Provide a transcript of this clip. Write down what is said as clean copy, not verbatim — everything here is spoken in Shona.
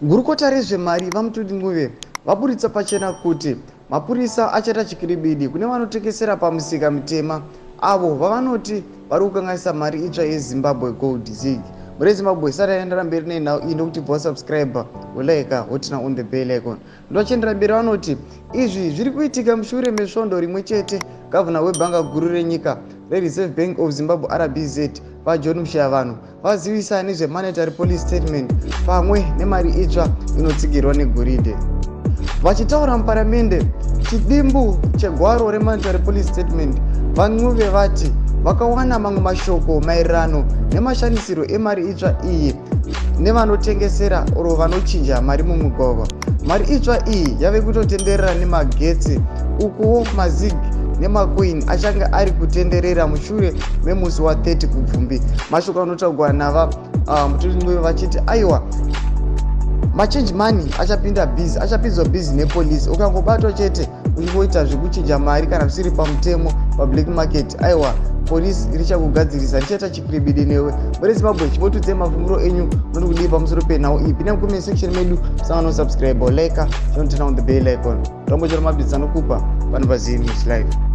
Gurukota rezvemari, VaMthuli Ncube, vaburitsa pachena kuti mapurisa achaita chikiribidi kune vanotengesera pamisika mitema avo vavanoti vari kukanganisa mari itsva yeZimbabwe Gold ZiG. Mhuri yeZimbabwe, isati yaendera mberi nenhau iyi, ndokuti bva wasubscribe, wolike, woturn on the bell icon. Ndochiendera mberi, vanoti izvi zviri kuitika mushure mesvondo rimwe chete gavhuna webhanga guru renyika reReserve Bank of Zimbabwe, RBZ, VaJohn Mushayavanhu, vazivisa nezvemonetary policy statement pamwe nemari itsva inotsigirwa negoridhe. Vachitaura muparamende chidimbu chegwaro remonetary policy statement, VaNcube vati vakawana mamwe mashoko maererano nemashandisiro emari itsva iyi nevanotengesera oro vanochinja mari mumugwagwa. Mari itsva iyi yave kutotenderera nemagetsi, ukuwo maZiG nemacoin achange ari kutenderera mushure memusi wa30 Kubvumbi. Mashoko anotaurwa nava Mthuli vachiti aiwa, machange money achapinda busy, achapinzwa busy nepolisi. Ukangobatwa chete uchingoita zvekuchinja mari kana zvisiri pamutemo pablack market, aiwa, polisi richakugadzirisa, richaita chikiribidi newe. Muri Zimbabwe, chimbotiudzai mafungiro enyu, munoti kudii pamusoro penhau iyi? Pinda mucomment section medu, sangano, subscribe, like, chinoturn on the bell icon. Tombochero mabhizi anokupa pano paZim News Live.